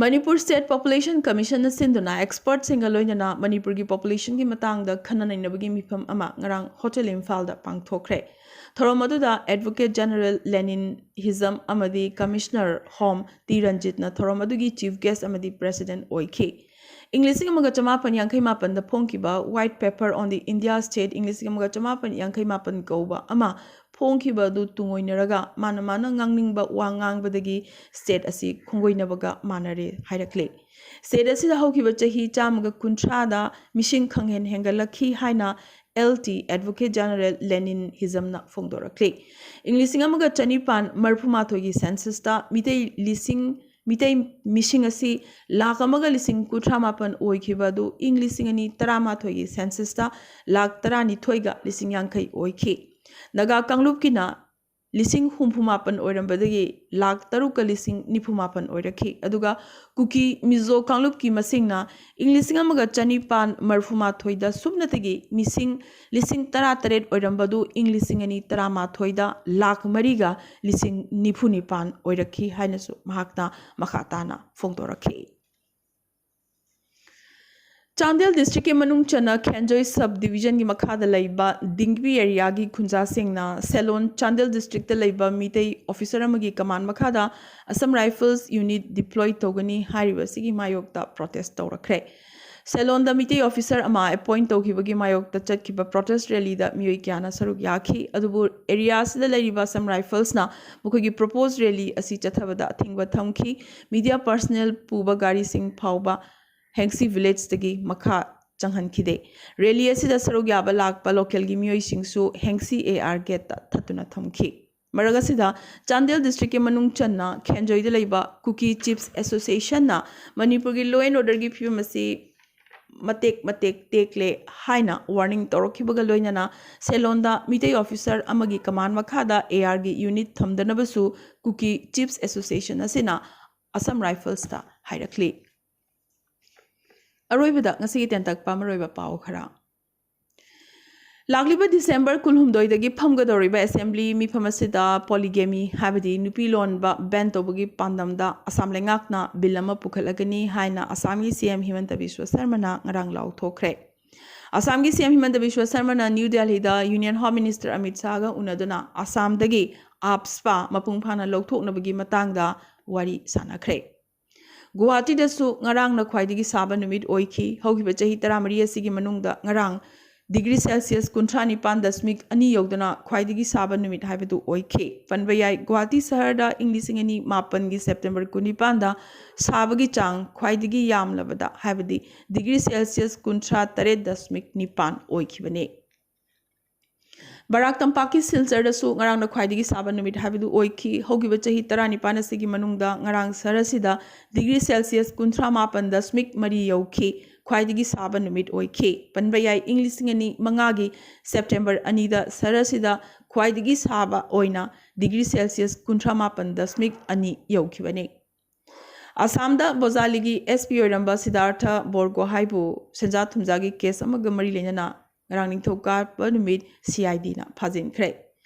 ꯃꯅꯤꯄꯨꯔ ꯁ꯭ꯇꯦꯠ ꯄꯣꯄꯨꯂꯦꯁꯟ ꯀꯃꯤꯁꯟꯅ ꯁꯤꯟꯗꯨꯅ ꯑꯦꯛꯁꯄꯔꯠꯁꯤꯡꯒ ꯂꯣꯏꯅꯅ ꯃꯅꯤꯄꯨꯔꯒꯤ ꯄꯣꯄꯨꯂꯦꯁꯟꯒꯤ ꯃꯇꯥꯡꯗ ꯈꯟꯅ ꯅꯩꯅꯕꯒꯤ ꯃꯤꯐꯝ ꯑꯃ ꯉꯔꯥꯡ ꯍꯣꯇꯦꯜ ꯏꯝꯐꯥꯜꯗ ꯄꯥꯡꯊꯣꯛꯈ꯭ꯔꯦ꯫ ꯊꯧꯔꯝ ꯑꯗꯨꯗ ꯑꯦꯗꯚꯣꯀꯦꯠ ꯖꯦꯅꯔꯦꯜ ꯂꯦꯅꯤꯟ ꯍꯤꯖꯝ ꯑꯃꯗꯤ ꯀꯃꯤꯁꯅꯔ ꯍꯣꯝ ꯇꯤ ꯔꯟꯖꯤꯠꯅ ꯊꯧꯔꯝ ꯑꯗꯨꯒꯤ ꯆꯤꯐ ꯒꯦꯁ ꯑꯃꯗꯤ ꯄ꯭ꯔꯦꯁꯤꯗꯦꯟꯠ ꯑꯣꯏꯈꯤ꯫ ꯏꯪ ꯂꯤꯁꯤꯡ ꯑꯃꯒ ꯆꯃꯥꯄꯟ ꯌꯥꯡꯈꯩ ꯃꯥꯄꯟꯗ ꯐꯣꯡꯈꯤꯕ White Paper on the India State ꯏꯪ ꯂꯤꯁꯤꯡ ꯑꯃꯒ ꯆꯃꯥꯄꯟ ꯌꯥꯡꯈꯩ ꯃꯥꯄꯟ ꯀꯧꯕ ꯑꯃ ꯐꯣꯡꯈꯤꯕ ꯑꯗꯨ ꯇꯨꯡꯑꯣꯏꯅꯔꯒ ꯃꯥꯅ ꯃꯥꯅ ꯉꯥꯡꯅꯤꯡꯕ ꯋꯥ ꯉꯥꯡꯕꯗꯒꯤ ꯁ꯭ꯇꯦꯠ ꯑꯁꯤ ꯈꯣꯡꯒꯣꯏꯅꯕꯒ ꯃꯥꯟꯅꯔꯦ ꯍꯥꯏꯔꯛꯂꯤ꯫ ꯁ꯭ꯇꯦꯠ ꯑꯁꯤꯗ ꯍꯧꯈꯤꯕ ꯆꯍꯤ ꯆꯥꯝꯃꯒ ꯀꯨꯟꯊ꯭ꯔꯥꯗ ꯃꯤꯁꯤꯡ ꯈꯪꯍꯦꯟ ꯍꯦꯟꯒꯠꯂꯛꯈꯤ ꯍꯥꯏꯅ ꯑꯦꯜ ꯇꯤ ꯑꯦꯗꯚꯣꯀꯦꯠ ꯖꯦꯅꯔꯦꯜ ꯂꯦꯅꯤꯟ ꯍꯤꯖꯝꯅ ꯐꯣꯡꯗꯣꯔꯛꯂꯤ꯫ ꯏꯪ ꯂꯤꯁꯤꯡ ꯑꯃꯒ ꯆꯅꯤꯄꯥꯟ ꯃꯔꯤꯐꯨ ꯃꯥꯊꯣꯏꯒꯤ ꯁꯦꯟꯁꯁꯇ ꯃꯤꯇꯩ ꯂꯤꯁꯤꯡ ꯃꯤꯇꯩ ꯃꯤꯁꯤꯡ ꯑꯁꯤ ꯂꯥꯈ ꯑꯃꯒ ꯂꯤꯁꯤꯡ ꯀꯨꯟꯊ꯭ꯔꯥ ꯃꯥꯄꯟ ꯑꯣꯏꯈꯤꯕ ꯑꯗꯨ ꯏꯪ ꯂꯤꯁꯤꯡ ꯑꯅꯤ ꯇꯔꯥꯃꯥꯊꯣꯏꯒꯤ censusꯇ ꯂꯥꯈ ꯇꯔꯥꯅꯤꯊꯣꯏꯒ ꯂꯤꯁꯤꯡ ꯌꯥꯡꯈꯩ ꯑꯣꯏꯈꯤ꯫ ꯅꯥꯒꯥ ꯀꯥꯡꯂꯨꯞꯀꯤꯅ ꯂꯤꯁꯤꯡ ꯍꯨꯝꯐꯨ ꯃꯥꯄꯟ ꯑꯣꯏꯔꯝꯕꯗꯒꯤ ꯂꯥꯈ ꯇꯔꯨꯛꯀ ꯂꯤꯁꯤꯡ ꯅꯤꯐꯨ ꯃꯥꯄꯟ ꯑꯣꯏꯔꯛꯈꯤ꯫ ꯑꯗꯨꯒ ꯀꯨꯀꯤ ꯃꯤꯖꯣ ꯀꯥꯡꯂꯨꯞꯀꯤ ꯃꯁꯤꯡꯅ ꯏꯪ ꯂꯤꯁꯤꯡ ꯑꯃꯒ ꯆꯅꯤꯄꯥꯟ ꯃꯔꯤꯐꯨ ꯃꯥꯊꯣꯏꯗ ꯁꯨꯞꯅꯇꯒꯤ ꯃꯤꯁꯤꯡ ꯂꯤꯁꯤꯡ ꯇꯔꯥ ꯇꯔꯦꯠ ꯑꯣꯏꯔꯝꯕꯗꯨ ꯏꯪ ꯂꯤꯁꯤꯡ ꯑꯅꯤ ꯇꯔꯥꯃꯥꯊꯣꯏꯗ ꯂꯥꯈ ꯃꯔꯤꯒ ꯂꯤꯁꯤꯡ ꯅꯤꯐꯨ ꯅꯤꯄꯥꯟ ꯑꯣꯏꯔꯛꯈꯤ ꯍꯥꯏꯅꯁꯨ ꯃꯍꯥꯛꯅ ꯃꯈꯥ ꯇꯥꯅ ꯐꯣꯡꯗꯣꯔꯛꯈꯤ꯫ ꯆꯥꯟꯗꯦꯜ districtꯀꯤ ꯃꯅꯨꯡ ꯆꯟꯅ ꯈꯦꯟꯖꯣꯏ sub divisionꯒꯤ ꯃꯈꯥꯗ ꯂꯩꯕ ꯗꯤꯡꯕꯤ areaꯒꯤ ꯈꯨꯟꯖꯥꯁꯤꯡꯅ ꯁꯦꯂꯣꯟ ꯆꯥꯟꯗꯦꯜ districtꯇ ꯂꯩꯕ ꯃꯤꯇꯩ officer ꯑꯃꯒꯤ command ꯃꯈꯥꯗ Assam Rifles unit deploy ꯇꯧꯒꯅꯤ ꯍꯥꯏꯔꯤꯕ ꯑꯁꯤꯒꯤ ꯃꯥꯌꯣꯛꯇ protest ꯇꯧꯔꯛꯈ꯭ꯔꯦ꯫ ꯁꯦꯂꯣꯟꯗ ꯃꯤꯇꯩ officer ꯑꯃ appoint ꯇꯧꯈꯤꯕꯒꯤ ꯃꯥꯌꯣꯛꯇ ꯆꯠꯈꯤꯕ protest rallyꯗ ꯃꯤꯑꯣꯏ ꯀꯌꯥꯅ ꯁꯔꯨꯛ ꯌꯥꯈꯤ꯫ ꯑꯗꯨꯕꯨ areaꯁꯤꯗ ꯂꯩꯔꯤꯕ Assam Riflesꯅ ꯃꯈꯣꯏꯒꯤ proposed rally ꯑꯁꯤ ꯆꯠꯊꯕꯗ ꯑꯊꯤꯡꯕ ꯊꯝꯈꯤ꯫ Media personnel ꯄꯨꯕ ꯒꯥꯔꯤꯁꯤꯡ ꯐꯥꯎꯕ ꯍꯦꯡꯁꯤ villageꯇꯒꯤ ꯃꯈꯥ ꯆꯪꯍꯟꯈꯤꯗꯦ꯫ Rally ꯑꯁꯤꯗ ꯁꯔꯨꯛ ꯌꯥꯕ ꯂꯥꯛꯄ localꯒꯤ ꯃꯤꯑꯣꯏꯁꯤꯡꯁꯨ ꯍꯦꯡꯁꯤ AR gateꯇ ꯊꯠꯇꯨꯅ ꯊꯝꯈꯤ꯫ ꯃꯔꯛ ꯑꯁꯤꯗ ꯆꯥꯟꯗꯦꯜ districtꯀꯤ ꯃꯅꯨꯡ ꯆꯟꯅ ꯈꯦꯟꯖꯣꯏꯗ ꯂꯩꯕ ꯀꯨꯀꯤ Chiefs Associationꯅ ꯃꯅꯤꯄꯨꯔꯒꯤ law and orderꯒꯤ ꯐꯤꯕꯝ ꯑꯁꯤ ꯃꯇꯦꯛ ꯃꯇꯦꯛ ꯇꯦꯛꯂꯦ ꯍꯥꯏꯅ warning ꯇꯧꯔꯛꯈꯤꯕꯒ ꯂꯣꯏꯅꯅ ꯁꯦꯂꯣꯟꯗ ꯃꯤꯇꯩ officer ꯑꯃꯒꯤ command ꯃꯈꯥꯗ ARꯒꯤ unit ꯊꯝꯗꯅꯕꯁꯨ ꯀꯨꯀꯤ Chiefs Association ꯑꯁꯤꯅ Assam Riflesꯇ ꯍꯥꯏꯔꯛꯂꯤ꯫ ꯑꯔꯣꯏꯕꯗ ꯉꯁꯤꯒꯤ ꯇꯦꯟꯇꯛꯄ ꯃꯔꯨꯑꯣꯏꯕ ꯄꯥꯎ ꯈꯔ꯫ ꯂꯥꯛꯂꯤꯕ December ꯀꯨꯟꯍꯨꯝꯗꯣꯏꯗꯒꯤ ꯐꯝꯒꯗꯧꯔꯤꯕ assembly ꯃꯤꯐꯝ ꯑꯁꯤꯗ polygamy ꯍꯥꯏꯕꯗꯤ ꯅꯨꯄꯤ ꯂꯣꯟꯕ ban ꯇꯧꯕꯒꯤ ꯄꯥꯟꯗꯝꯗ ꯑꯁꯥꯝ ꯂꯩꯉꯥꯛꯅ bill ꯑꯃ ꯄꯨꯈꯠꯂꯒꯅꯤ ꯍꯥꯏꯅ ꯑꯁꯥꯝꯒꯤ CM ꯍꯤꯃꯟꯇ ꯕꯤꯁ꯭ꯋ ꯁꯔꯃꯅ ꯉꯔꯥꯡ ꯂꯥꯎꯊꯣꯛꯈ꯭ꯔꯦ꯫ ꯑꯁꯥꯝꯒꯤ CM ꯍꯤꯃꯟꯇ ꯕꯤꯁ꯭ꯋ ꯁꯔꯃꯅ ꯅ꯭ꯌꯨ ꯗꯦꯜꯍꯤꯗ Union Home Minister ꯑꯃꯤꯠ ꯁꯥꯍꯒ ꯎꯅꯗꯨꯅ ꯑꯁꯥꯝꯗꯒꯤ AFSPA ꯃꯄꯨꯡ ꯐꯥꯅ ꯂꯧꯊꯣꯛꯅꯕꯒꯤ ꯃꯇꯥꯡꯗ ꯋꯥꯔꯤ ꯁꯥꯟꯅꯈ꯭ꯔꯦ꯫ ꯒꯨꯋꯥꯍꯥꯇꯤꯗꯁꯨ ꯉꯔꯥꯡꯅ ꯈ꯭ꯋꯥꯏꯗꯒꯤ ꯁꯥꯕ ꯅꯨꯃꯤꯠ ꯑꯣꯏꯈꯤ꯫ ꯍꯧꯈꯤꯕ ꯆꯍꯤ ꯇꯔꯥꯃꯔꯤ ꯑꯁꯤꯒꯤ ꯃꯅꯨꯡꯗ ꯉꯔꯥꯡ degree Celsius ꯀꯨꯟꯊ꯭ꯔꯥ ꯅꯤꯄꯥꯟ ꯗꯁꯃꯤꯛ ꯑꯅꯤ ꯌꯧꯗꯨꯅ ꯈ꯭ꯋꯥꯏꯗꯒꯤ ꯁꯥꯕ ꯅꯨꯃꯤꯠ ꯍꯥꯏꯕꯗꯨ ꯑꯣꯏꯈꯤ꯫ ꯄꯟꯕ ꯌꯥꯏ, ꯒꯨꯋꯥꯍꯥꯇꯤ ꯁꯍꯔꯗ ꯏꯪ ꯂꯤꯁꯤꯡ ꯑꯅꯤ ꯃꯥꯄꯟꯒꯤ September ꯀꯨꯟꯅꯤꯄꯥꯟꯗ ꯁꯥꯕꯒꯤ ꯆꯥꯡ ꯈ꯭ꯋꯥꯏꯗꯒꯤ ꯌꯥꯝꯂꯕꯗ, ꯍꯥꯏꯕꯗꯤ degree Celsius ꯀꯨꯟꯊ꯭ꯔꯥ ꯇꯔꯦꯠ ꯗꯁꯃꯤꯛ ꯅꯤꯄꯥꯟ ꯑꯣꯏꯈꯤꯕꯅꯤ꯫ ꯕꯔꯥꯛ ꯇꯝꯄꯥꯛꯀꯤ ꯁꯤꯜꯆꯔꯗꯁꯨ ꯉꯔꯥꯡꯅ ꯈ꯭ꯋꯥꯏꯗꯒꯤ ꯁꯥꯕ ꯅꯨꯃꯤꯠ ꯍꯥꯏꯕꯗꯨ ꯑꯣꯏꯈꯤ꯫ ꯍꯧꯈꯤꯕ ꯆꯍꯤ ꯇꯔꯥꯅꯤꯄꯥꯟ ꯑꯁꯤꯒꯤ ꯃꯅꯨꯡꯗ ꯉꯔꯥꯡ ꯁꯍꯔ ꯑꯁꯤꯗ ꯗꯤꯒ꯭ꯔꯤ ꯁꯦꯜꯁꯤꯌꯁ ꯀꯨꯟꯊ꯭ꯔꯥ ꯃꯥꯄꯟ ꯗꯁꯃꯤꯛ ꯃꯔꯤ ꯌꯧꯈꯤ꯫ ꯈ꯭ꯋꯥꯏꯗꯒꯤ ꯁꯥꯕ ꯅꯨꯃꯤꯠ ꯑꯣꯏꯈꯤ꯫ ꯄꯟꯕ ꯌꯥꯏ, ꯏꯪ ꯂꯤꯁꯤꯡ ꯑꯅꯤ ꯃꯉꯥꯒꯤ ꯁꯦꯞꯇꯦꯝꯕꯔ ꯑꯅꯤꯗ ꯁꯍꯔ ꯑꯁꯤꯗ ꯈ꯭ꯋꯥꯏꯗꯒꯤ ꯁꯥꯕ ꯑꯣꯏꯅ ꯗꯤꯒ꯭ꯔꯤ ꯁꯦꯜꯁꯤꯌꯁ ꯀꯨꯟꯊ꯭ꯔꯥ ꯃꯥꯄꯟ ꯗꯁꯃꯤꯛ ꯑꯅꯤ ꯌꯧꯈꯤꯕꯅꯤ꯫ ꯑꯁꯥꯝꯗ ꯕꯣꯖꯥꯂꯤꯒꯤ ꯑꯦꯁ ꯄꯤ ꯑꯣꯏꯔꯝꯕ ꯁꯤꯗꯥꯔꯊ ꯕꯣꯔꯒꯣꯍꯥꯏꯕꯨ ꯁꯦꯟꯖꯥ ꯊꯨꯝꯖꯥꯒꯤ ꯀꯦꯁ ꯑꯃꯒ ꯃꯔꯤ ꯂꯩꯅꯅ ꯉꯔꯥꯡ ꯅꯤꯡꯊꯧꯀꯥꯕ ꯅꯨꯃꯤꯠ ꯁꯤ ꯑꯥꯏ ꯗꯤꯅ ꯐꯥꯖꯤꯟꯈ꯭ꯔꯦ꯫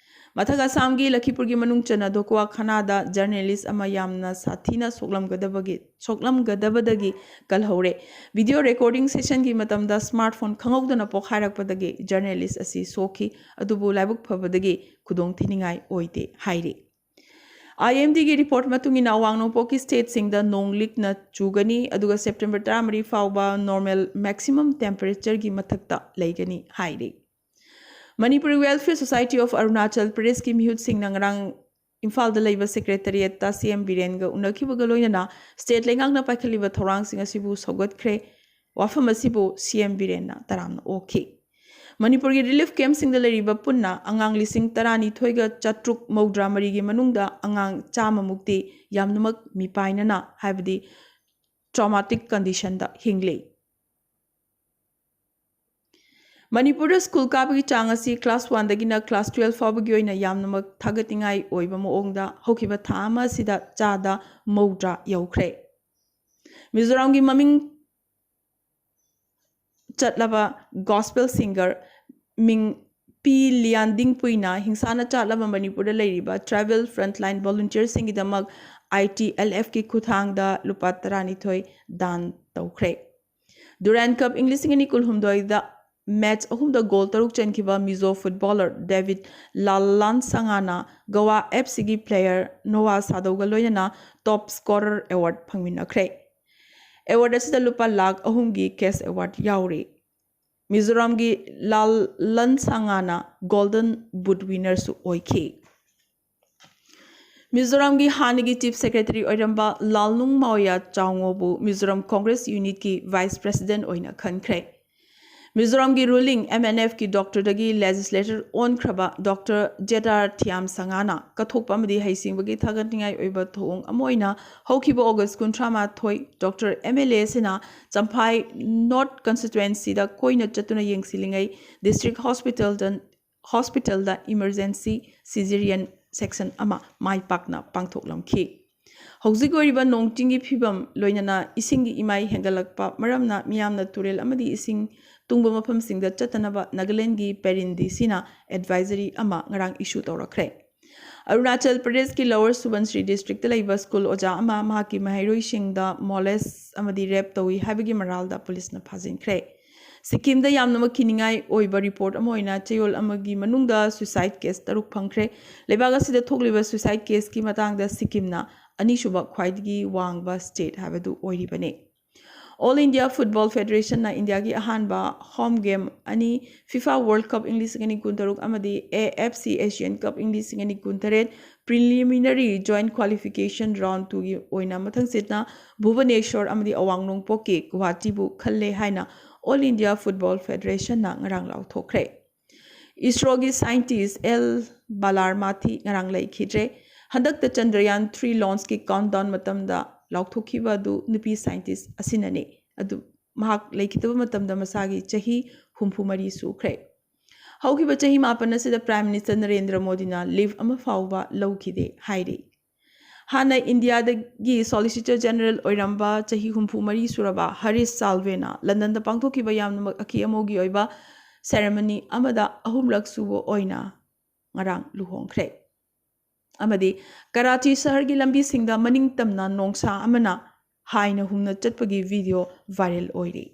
ꯃꯊꯛ ꯑꯁꯥꯝꯒꯤ ꯂꯈꯤꯄꯨꯔꯒꯤ ꯃꯅꯨꯡ ꯆꯟꯅ ꯙꯣꯀ꯭ꯋꯥꯈꯥꯅꯥꯗ ꯖꯔꯅꯦꯂꯤꯁ ꯑꯃ ꯌꯥꯝꯅ ꯁꯥꯊꯤꯅ ꯁꯣꯛꯂꯝꯒꯗꯕꯒꯤ, ꯁꯣꯛꯂꯝꯒꯗꯕꯗꯒꯤ ꯀꯜꯍꯧꯔꯦ꯫ ꯚꯤꯗꯤꯑꯣ ꯔꯦꯀꯣꯔꯗꯤꯡ ꯁꯦꯁꯟꯒꯤ ꯃꯇꯝꯗ ꯁ꯭ꯃꯥꯔꯠꯐꯣꯟ ꯈꯪꯍꯧꯗꯅ ꯄꯣꯛꯈꯥꯏꯔꯛꯄꯗꯒꯤ ꯖꯔꯅꯦꯂꯤꯁ ꯑꯁꯤ ꯁꯣꯛꯈꯤ, ꯑꯗꯨꯕꯨ ꯂꯥꯏꯕꯛ ꯐꯕꯗꯒꯤ ꯈꯨꯗꯣꯡ ꯊꯤꯅꯤꯡꯉꯥꯏ ꯑꯣꯏꯗꯦ ꯍꯥꯏꯔꯤ꯫ ꯑꯥꯏ ꯑꯦꯝ ꯗꯤꯒꯤ ꯔꯤꯄꯣꯔꯠ ꯃꯇꯨꯡ ꯏꯟꯅ ꯑꯋꯥꯡ ꯅꯣꯡꯄꯣꯛꯀꯤ ꯁ꯭ꯇꯦꯠꯁꯤꯡꯗ ꯅꯣꯡ ꯂꯤꯛꯅ ꯆꯨꯒꯅꯤ, ꯑꯗꯨꯒ ꯁꯦꯞꯇꯦꯝꯕꯔ ꯇꯔꯥꯃꯔꯤ ꯐꯥꯎꯕ ꯅꯣꯔꯃꯦꯜ ꯃꯦꯛꯁꯤꯃꯝ ꯇꯦꯝꯄꯔꯦꯆꯔꯒꯤ ꯃꯊꯛꯇ ꯂꯩꯒꯅꯤ ꯍꯥꯏꯔꯤ꯫ Manipur welfare society of Arunachal ꯄ꯭ꯔꯗꯦꯁꯀꯤ ꯃꯤꯍꯨꯠꯁꯤꯡꯅ ꯉꯔꯥꯡ ꯏꯝꯐꯥꯜꯗ ꯂꯩꯕ ꯁꯦꯀ꯭ꯔꯦꯇꯔꯤꯌꯦꯠꯇ ꯁꯤ ꯑꯦꯝ ꯕꯤꯔꯦꯟꯒ ꯎꯅꯈꯤꯕꯒ ꯂꯣꯏꯅꯅ ꯁ꯭ꯇꯦꯠ ꯂꯩꯉꯥꯛꯅ ꯄꯥꯏꯈꯠꯂꯤꯕ ꯊꯧꯔꯥꯡꯁꯤꯡ ꯑꯁꯤꯕꯨ ꯁꯧꯒꯠꯈ꯭ꯔꯦ꯫ ꯋꯥꯐꯝ ꯑꯁꯤꯕꯨ ꯁꯤ ꯑꯦꯝ ꯕꯤꯔꯦꯟꯅ ꯇꯔꯥꯝꯅ ꯑꯣꯛꯈꯤ꯫ ꯃꯅꯤꯄꯨꯔꯒꯤ ꯔꯤꯂꯤꯐ ꯀꯦꯝꯞꯁꯤꯡꯗ ꯂꯩꯔꯤꯕ ꯄꯨꯟꯅ ꯑꯉꯥꯡ ꯂꯤꯁꯤꯡ ꯇꯔꯥꯅꯤꯊꯣꯏꯒ ꯆꯥꯇ꯭ꯔꯨꯛ ꯃꯧꯗ꯭ꯔꯥ ꯃꯔꯤꯒꯤ ꯃꯅꯨꯡꯗ ꯑꯉꯥꯡ ꯆꯥꯝꯃꯃꯨꯛꯇꯤ ꯌꯥꯝꯅꯃꯛ ꯃꯤꯄꯥꯏꯅꯅ, ꯍꯥꯏꯕꯗꯤ ꯇ꯭ꯔꯣꯃꯥꯇꯤꯛ ꯀꯟꯗꯤꯁꯟꯗ ꯍꯤꯡꯂꯤ꯫ ꯃꯅꯤꯄꯨꯔꯗ ꯁ꯭ꯀꯨꯜ ꯀꯥꯕꯒꯤ ꯆꯥꯡ ꯑꯁꯤ ꯀ꯭ꯂꯥꯁ ꯋꯥꯟꯗꯒꯤꯅ ꯀ꯭ꯂꯥꯁ ꯇꯨꯋꯦꯜꯐ ꯐꯥꯎꯕꯒꯤ ꯑꯣꯏꯅ ꯌꯥꯝꯅꯃꯛ ꯊꯥꯒꯠꯅꯤꯡꯉꯥꯏ ꯑꯣꯏꯕ ꯃꯑꯣꯡꯗ ꯍꯧꯈꯤꯕ ꯊꯥ ꯑꯃ ꯑꯁꯤꯗ ꯆꯥꯗ ꯃꯧꯗ꯭ꯔꯥ ꯌꯧꯈ꯭ꯔꯦ꯫ ꯃꯤꯖꯣꯔꯥꯝꯒꯤ ꯃꯃꯤꯡ ꯆꯠꯂꯕ ꯒꯣꯁꯄꯦꯜ ꯁꯤꯡꯒꯔ ꯃꯤꯡ ꯄꯤ ꯂꯤꯌꯥꯟꯗꯤꯡꯄꯨꯏꯅ ꯍꯤꯡꯁꯥꯅ ꯆꯥꯠꯂꯕ ꯃꯅꯤꯄꯨꯔꯗ ꯂꯩꯔꯤꯕ ꯇ꯭ꯔꯥꯏꯕꯦꯜ ꯐ꯭ꯔꯟꯠꯂꯥꯏꯟ ꯚꯣꯂꯨꯟꯇꯤꯌꯔꯁꯤꯡꯒꯤꯗꯃꯛ ꯑꯥꯏ ꯇꯤ ꯑꯦꯜ ꯑꯦꯐꯀꯤ ꯈꯨꯠꯊꯥꯡꯗ ꯂꯨꯄꯥ ꯇꯔꯥꯅꯤꯊꯣꯏ ꯗꯥꯟ ꯇꯧꯈ꯭ꯔꯦ꯫ ꯗꯨꯔꯥꯟ ꯀꯞ ꯏꯪ ꯂꯤꯁꯤꯡ ꯑꯅꯤ ꯀꯨꯟꯍꯨꯝꯗꯣꯏꯗ ꯃꯦꯆ ꯑꯍꯨꯝꯗ ꯒꯣꯜ ꯇꯔꯨꯛ ꯆꯟꯈꯤꯕ ꯃꯤꯖꯣ ꯐꯨꯠꯕꯣꯂꯔ ꯗꯦꯕꯤꯠ ꯂꯥꯜꯂꯥꯟꯁꯥꯉꯥꯅ ꯒꯣꯋꯥ ꯑꯦꯐ ꯁꯤꯒꯤ ꯄ꯭ꯂꯦꯌꯔ ꯅꯣꯋꯥ ꯁꯥꯗꯧꯒ ꯂꯣꯏꯅꯅ ꯇꯣꯞ ꯁ꯭ꯀꯣꯔꯔ ꯑꯦꯋꯥꯔꯗ ꯐꯪꯃꯤꯟꯅꯈ꯭ꯔꯦ꯫ ꯑꯦꯋꯥꯔꯗ ꯑꯁꯤꯗ ꯂꯨꯄꯥ ꯂꯥꯈ ꯑꯍꯨꯝꯒꯤ ꯀꯦꯁ ꯑꯦꯋꯥꯔꯗ ꯌꯥꯎꯔꯤ꯫ ꯃꯤꯖꯣꯔꯥꯝꯒꯤ ꯂꯥꯜꯂꯥꯟꯁꯥꯉꯥꯅ ꯒꯣꯜꯗꯟ ꯕꯨꯠ ꯋꯤꯅꯔꯁꯨ ꯑꯣꯏꯈꯤ꯫ ꯃꯤꯖꯣꯔꯥꯝꯒꯤ ꯍꯥꯟꯅꯒꯤ ꯆꯤꯐ ꯁꯦꯀ꯭ꯔꯦꯇꯔꯤ ꯑꯣꯏꯔꯝꯕ ꯂꯥꯜꯅꯨꯡ ꯃꯥꯋꯤꯌꯥ ꯆꯥꯎꯉꯣꯕꯨ ꯃꯤꯖꯣꯔꯥꯝ ꯀꯣꯡꯒ꯭ꯔꯦꯁ ꯌꯨꯅꯤꯠꯀꯤ ꯚꯥꯏꯁ ꯄ꯭ꯔꯦꯁꯤꯗꯦꯟꯠ ꯑꯣꯏꯅ ꯈꯟꯈ꯭ꯔꯦ꯫ ꯃꯤꯖꯣꯔꯥꯝꯒꯤ ꯔꯨꯂꯤꯡ ꯑꯦꯝ ꯑꯦꯟ ꯑꯦꯐꯀꯤ ꯗꯣꯛꯇꯔꯗꯒꯤ ꯂꯦꯖꯤꯁꯂꯦꯇꯔ ꯑꯣꯟꯈ꯭ꯔꯕ ꯗꯣꯛꯇꯔ ꯖꯦꯗꯥꯔ ꯊꯤꯌꯥꯝ ꯁꯉꯥꯅ ꯀꯠꯊꯣꯛꯄ ꯑꯃꯗꯤ ꯍꯩꯁꯤꯡꯕꯒꯤ ꯊꯥꯒꯠꯅꯤꯡꯉꯥꯏ ꯑꯣꯏꯕ ꯊꯧꯑꯣꯡ ꯑꯃ ꯑꯣꯏꯅ ꯍꯧꯈꯤꯕ ꯑꯣꯒꯁ ꯀꯨꯟꯊ꯭ꯔꯥ ꯃꯥꯊꯣꯏ ꯗꯣꯛꯇꯔ ꯑꯦꯝ ꯑꯦꯜ ꯑꯦ ꯑꯁꯤꯅ ꯆꯝꯐꯥꯏ ꯅꯣꯔꯠ ꯀꯟꯁꯇꯤꯇ꯭ꯋꯦꯟꯁꯤꯗ ꯀꯣꯏꯅ ꯆꯠꯇꯨꯅ ꯌꯦꯡꯁꯤꯜꯂꯤꯉꯩ ꯗꯤꯁꯇ꯭ꯔꯤꯛ ꯍꯣꯁꯄꯤꯇꯥꯜꯗ ꯍꯣꯁꯄꯤꯇꯥꯜꯗ ꯏꯃꯔꯖꯦꯟꯁꯤ ꯁꯤꯖꯦꯔꯤꯌꯟ ꯁꯦꯛꯁꯟ ꯑꯃ ꯃꯥꯏ ꯄꯥꯛꯅ ꯄꯥꯡꯊꯣꯛꯂꯝꯈꯤ꯫ ꯍꯧꯖꯤꯛ ꯑꯣꯏꯔꯤꯕ ꯅꯣꯡ ꯆꯤꯡꯒꯤ ꯐꯤꯕꯝ, ꯂꯣꯏꯅꯅ ꯏꯁꯤꯡꯒꯤ ꯏꯃꯥꯏ ꯍꯦꯟꯒꯠꯂꯛꯄ ꯃꯔꯝꯅ ꯃꯤꯌꯥꯝꯅ ꯇꯨꯔꯦꯜ ꯑꯃꯗꯤ ꯏꯁꯤꯡ ꯇꯨꯡꯕ ꯃꯐꯝꯁꯤꯡꯗ ꯆꯠꯇꯅꯕ ꯅꯥꯒꯥꯂꯦꯟꯒꯤ ꯄꯦꯔꯤꯟ ꯗꯤ ꯁꯤꯅ ꯑꯦꯗꯚꯥꯏꯖꯔꯤ ꯑꯃ ꯉꯔꯥꯡ ꯏꯁꯨ ꯇꯧꯔꯛꯈ꯭ꯔꯦ꯫ ꯑꯔꯨꯅꯥꯆꯜ ꯄ꯭ꯔꯗꯦꯁꯀꯤ ꯂꯣꯋꯔ ꯁꯨꯕꯟꯁ꯭ꯔꯤ ꯗꯤꯁꯇ꯭ꯔꯤꯛꯇ ꯂꯩꯕ ꯁ꯭ꯀꯨꯜ ꯑꯣꯖꯥ ꯑꯃ ꯃꯍꯥꯛꯀꯤ ꯃꯍꯩꯔꯣꯏꯁꯤꯡꯗ ꯃꯣꯂꯦꯁ ꯑꯃꯗꯤ ꯔꯦꯞ ꯇꯧꯏ ꯍꯥꯏꯕꯒꯤ ꯃꯔꯥꯜꯗ ꯄꯨꯂꯤꯁꯅ ꯐꯥꯖꯤꯟꯈ꯭ꯔꯦ꯫ ꯁꯤꯛꯀꯤꯝꯗ ꯌꯥꯝꯅꯃꯛ ꯀꯤꯅꯤꯡꯉꯥꯏ ꯑꯣꯏꯕ ꯔꯤꯄꯣꯔꯠ ꯑꯃ ꯑꯣꯏꯅ ꯆꯌꯣꯜ ꯑꯃꯒꯤ ꯃꯅꯨꯡꯗ ꯁꯨꯏꯁꯥꯏꯗ ꯀꯦꯁ ꯇꯔꯨꯛ ꯐꯪꯈ꯭ꯔꯦ꯫ ꯂꯩꯕꯥꯛ ꯑꯁꯤꯗ ꯊꯣꯛꯂꯤꯕ ꯁꯨꯏꯁꯥꯏꯗ ꯀꯦꯁꯀꯤ ꯃꯇꯥꯡꯗ ꯁꯤꯛꯀꯤꯝꯅ ꯑꯅꯤꯁꯨꯕ ꯈ꯭ꯋꯥꯏꯗꯒꯤ ꯋꯥꯡꯕ ꯁ꯭ꯇꯦꯠ ꯍꯥꯏꯕꯗꯨ ꯑꯣꯏꯔꯤꯕꯅꯤ꯫ ꯑꯣꯜ ꯏꯟꯗꯤꯌꯥ ꯐꯨꯠꯕꯣꯜ ꯐꯦꯗꯔꯦꯁꯟꯅ ꯏꯟꯗꯤꯌꯥꯒꯤ ꯑꯍꯥꯟꯕ ꯍꯣꯝ ꯒꯦꯝ ꯑꯅꯤ, ꯐꯤꯐꯥ ꯋꯥꯔꯜꯗ ꯀꯞ ꯏꯪ ꯂꯤꯁꯤꯡ ꯑꯅꯤ ꯀꯨꯟꯇꯔꯨꯛ ꯑꯃꯗꯤ ꯑꯦ ꯑꯦꯐ ꯁꯤ ꯑꯦꯁꯤꯌꯟ ꯀꯞ ꯏꯪ ꯂꯤꯁꯤꯡ ꯑꯅꯤ ꯀꯨꯟꯇꯔꯦꯠ ꯄ꯭ꯔꯤꯂꯤꯃꯤꯅꯔꯤ ꯖꯣꯏꯟꯠ ꯀ꯭ꯋꯥꯂꯤꯐꯤꯀꯦꯁꯟ ꯔꯥꯎꯟ ꯇꯨꯒꯤ ꯑꯣꯏꯅ ꯃꯊꯪꯁꯤꯠꯅ ꯚꯨꯕꯅꯦꯁ꯭ꯋꯔ ꯑꯃꯗꯤ ꯑꯋꯥꯡ ꯅꯣꯡꯄꯣꯛꯀꯤ ꯒꯨꯋꯥꯍꯥꯇꯤꯕꯨ ꯈꯜꯂꯦ ꯍꯥꯏꯅ ꯑꯣꯜ ꯏꯟꯗꯤꯌꯥ ꯐꯨꯠꯕꯣꯜ ꯐꯦꯗꯔꯦꯁꯟꯅ ꯉꯔꯥꯡ ꯂꯥꯎꯊꯣꯛꯈ꯭ꯔꯦ꯫ ꯏꯁꯔꯣꯒꯤ ꯁꯥꯏꯟꯇꯤꯁ ꯑꯦꯜ ꯕꯥꯂꯥꯔꯃꯥꯊꯤ ꯉꯔꯥꯡ ꯂꯩꯈꯤꯗ꯭ꯔꯦ꯫ ꯍꯟꯗꯛꯇ ꯆꯟꯗ꯭ꯔꯌꯥꯟ ꯊ꯭ꯔꯤ ꯂꯣꯟꯆꯀꯤ ꯀꯥꯎꯟꯠꯗꯥꯎꯟ ꯃꯇꯝꯗ ꯂꯥꯎꯊꯣꯛꯈꯤꯕ ꯑꯗꯨ ꯅꯨꯄꯤ ꯁꯥꯏꯟꯇꯤꯁ ꯑꯁꯤꯅꯅꯤ꯫ ꯑꯗꯨ ꯃꯍꯥꯛ ꯂꯩꯈꯤꯗꯕ ꯃꯇꯝꯗ ꯃꯁꯥꯒꯤ ꯆꯍꯤ ꯍꯨꯝꯐꯨ ꯃꯔꯤ ꯁꯨꯈ꯭ꯔꯦ꯫ ꯍꯧꯈꯤꯕ ꯆꯍꯤ ꯃꯥꯄꯟ ꯑꯁꯤꯗ ꯄ꯭ꯔꯥꯏꯝ ꯃꯤꯅꯤꯁꯇꯔ ꯅꯔꯦꯟꯗ꯭ꯔ ꯃꯣꯗꯤꯅ ꯂꯤꯚ ꯑꯃ ꯐꯥꯎꯕ ꯂꯧꯈꯤꯗꯦ ꯍꯥꯏꯔꯤ꯫ ꯍꯥꯟꯅ ꯏꯟꯗꯤꯌꯥꯗꯒꯤ ꯁꯣꯂꯤꯁꯤꯇꯔ ꯖꯦꯅꯔꯦꯜ ꯑꯣꯏꯔꯝꯕ ꯆꯍꯤ ꯍꯨꯝꯐꯨ ꯃꯔꯤ ꯁꯨꯔꯕ ꯍꯔꯤꯁ ꯁꯥꯜꯚꯦꯅ ꯂꯟꯗꯟꯗ ꯄꯥꯡꯊꯣꯛꯈꯤꯕ ꯌꯥꯝꯅꯃꯛ ꯑꯀꯤ ꯑꯃꯧꯒꯤ ꯑꯣꯏꯕ ꯁꯦꯔꯦꯃꯅꯤ ꯑꯃꯗ ꯑꯍꯨꯝꯂꯛ ꯁꯨꯕ ꯑꯣꯏꯅ ꯉꯔꯥꯡ ꯂꯨꯍꯣꯡꯈ꯭ꯔꯦ꯫ ꯑꯃꯗꯤ ꯀꯔꯥꯆꯤ ꯁꯍꯔꯒꯤ ꯂꯝꯕꯤꯁꯤꯡꯗ ꯃꯅꯤꯡ ꯇꯝꯅ ꯅꯣꯡꯁꯥ ꯑꯃꯅ ꯍꯥꯏꯅ ꯍꯨꯝꯅ ꯆꯠꯄꯒꯤ ꯚꯤꯗꯤꯑꯣ ꯚꯥꯏꯔꯦꯜ ꯑꯣꯏꯔꯤ꯫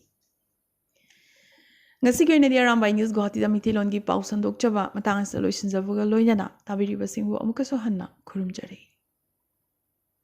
ꯉꯁꯤꯒꯤ ꯑꯣꯏꯅꯗꯤ ꯑꯔꯥꯝꯕꯥꯏ ꯅ꯭ꯌꯨꯁ ꯒꯨꯋꯥꯍꯥꯇꯤꯗ ꯃꯩꯇꯩꯂꯣꯟꯒꯤ ꯄꯥꯎ ꯁꯟꯗꯣꯛꯆꯕ ꯃꯇꯥꯡ ꯑꯁꯤꯗ ꯂꯣꯏꯁꯤꯟꯖꯕꯒ ꯂꯣꯏꯅꯅ ꯇꯥꯕꯤꯔꯤꯕꯁꯤꯡꯕꯨ ꯑꯃꯨꯛꯀꯁꯨ ꯍꯟꯅ ꯈꯨꯔꯨꯝꯖꯔꯤ꯫